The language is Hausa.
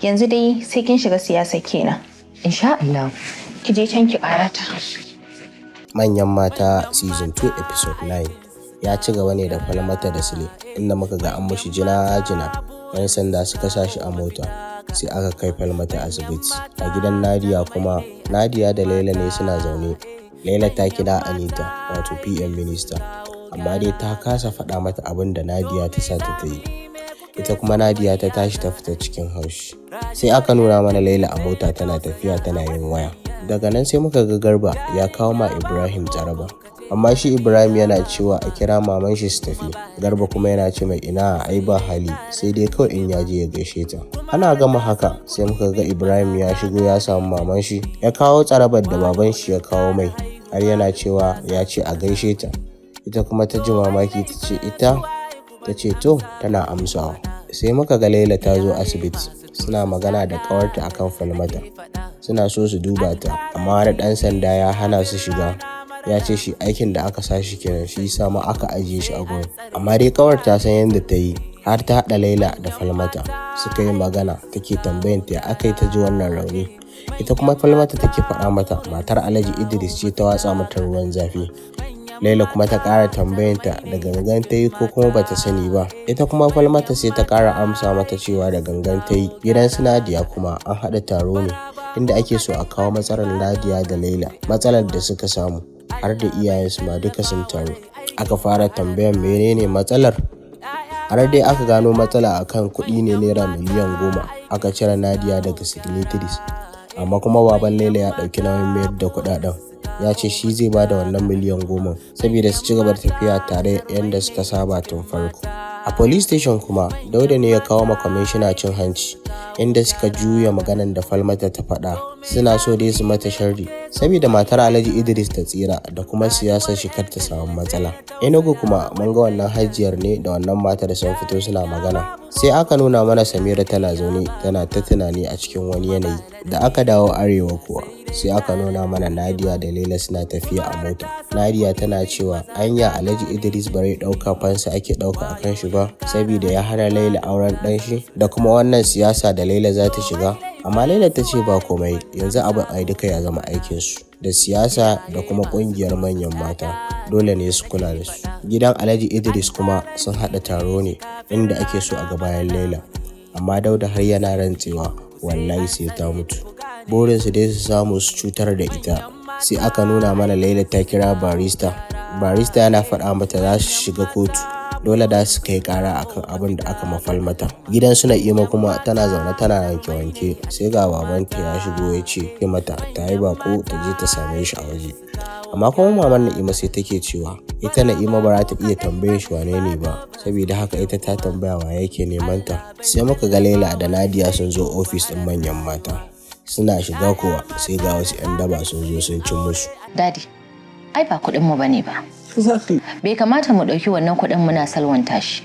Yanzu dai sai kin shiga siyasa kenan. Insha Allah. Ki je can ki karata. Manyan Mata Season 2 Episode 9 ya ci gaba ne da Falmata da Sule, inda muka ga an mushi jina-jina. 'Yan sanda suka sa shi a mota, sai aka kai Falmata asibiti. A gidan Nadia kuma, Nadia da Laila ne suna zaune. Laila ta kira Anita, wato PM Minister, amma dai ta kasa faɗa mata abin da Nadia ta sa ta yi. Ita kuma Nadia ta tashi ta fita cikin haushi. Sai aka nuna mana Laila a mota tana tafiya tana yin waya. Daga nan sai muka ga Garba ya kawo ma Ibrahim tsaraba. Amma shi Ibrahim yana cewa a kira maman shi su tafi. Garba kuma yana ce mai ina, ai ba hali, sai dai kawai in ya je ya gaishe ta. Ana gama haka sai muka ga Ibrahim ya shigo ya samu maman shi, ya kawo tsarabar da baban shi ya kawo mai, har yana cewa ya ce a gaishe ta. Ita kuma ta ji mamaki, ta ce ita ta ce to, tana amsawa. Sai muka ga Laila ta zo asibiti, suna magana da ƙawarta akan Falmata. Suna so su duba ta, amma wani ɗan sanda ya hana su shiga. Ya ce shi aikin da aka sa shi kenan, shi yasa ma aka ajiye shi a gurin. Amma dai ƙawar ta san yadda ta yi har ta haɗa Laila da Falmata suka yi magana, take tambayan ta ya aka yi ta ji wannan rauni. Ita kuma Falmata take faɗa mata matar Alhaji Idris ce ta watsa mata ruwan zafi. Laila kuma ta ƙara tambayanta da gangan ta yi ko kuma bata sani ba. Ita kuma Falmata sai ta ƙara amsa mata cewa da gangan ta yi. Gidan su Nadia kuma an haɗa taro ne, inda ake so a kawo matsalar Nadia da Laila, matsalar da suka samu, har da iyayensu ma duka sun taru. Aka fara tambayan menene matsalar. Har dai aka gano matsala akan kuɗi ne, naira miliyan 10, aka cire Nadia daga signatories. Amma kuma baban Laila ya ɗauki nauyin mayar da kuɗaɗen. Ya ce shi zai bada wannan miliyan 10 saboda su ci gaba da tafiya tare yadda suka saba tun farko. A police station kuma, Dauda ne ya kawo ma kwamishina cin hanci, inda suka juya maganan da Falmata ta faɗa. Suna so dai su mata sharri saboda matar Alhaji Idris ta tsira da kuma siyasar shi kar ta samu matsala. Enugu kuma mun ga wannan hajiyar ne da wannan matar sun fito suna magana. Sai aka nuna mana Samira tana zaune tana ta tunani a cikin wani yanayi. Da aka dawo arewa kuwa, sai aka nuna mana Nadia da Laila suna tafiya a mota. Nadia tana cewa anya Alhaji Idris bare ɗauka fansa ake ɗauka a kan shi ba, saboda ya hana Laila auren ɗan shi da kuma wannan siyasa da Laila za ta shiga. Amma Laila ta ce ba komai, yanzu abin ai duka ya zama aikinsu. Da siyasa da kuma ƙungiyar manyan mata, dole ne su kula da su. Gidan Alhaji Idris kuma sun haɗa taro ne, inda ake so a ga bayan Laila. Amma Dauda har yana rantsewa wallahi sai ta mutu. Burinsu dai su samu su cutar da ita. Sai aka nuna mana Laila ta kira barista. Barista yana faɗa mata za su shiga kotu. Dole da su kai ƙara akan abin da aka ma Falmata. Gidan su Na'ima kuma, tana zaune tana wanke-wanke, sai ga babanta ya shigo, ya ce mata ta yi baƙo, ta je ta same shi a waje. Amma kuma maman Na'ima sai take cewa ita Na'ima ba za ta iya tambayar shi wane ne ba, saboda haka ita ta tambaya wa yake neman ta. Sai muka ga Laila da Nadia sun zo ofis ɗin manyan mata. Suna shiga kuwa sai ga wasu 'yan daba sun zo sun cin musu. Daddy, ai ba kuɗin mu bane ba. Exactly. Bai kamata mu ɗauki wannan kuɗin muna salwanta shi.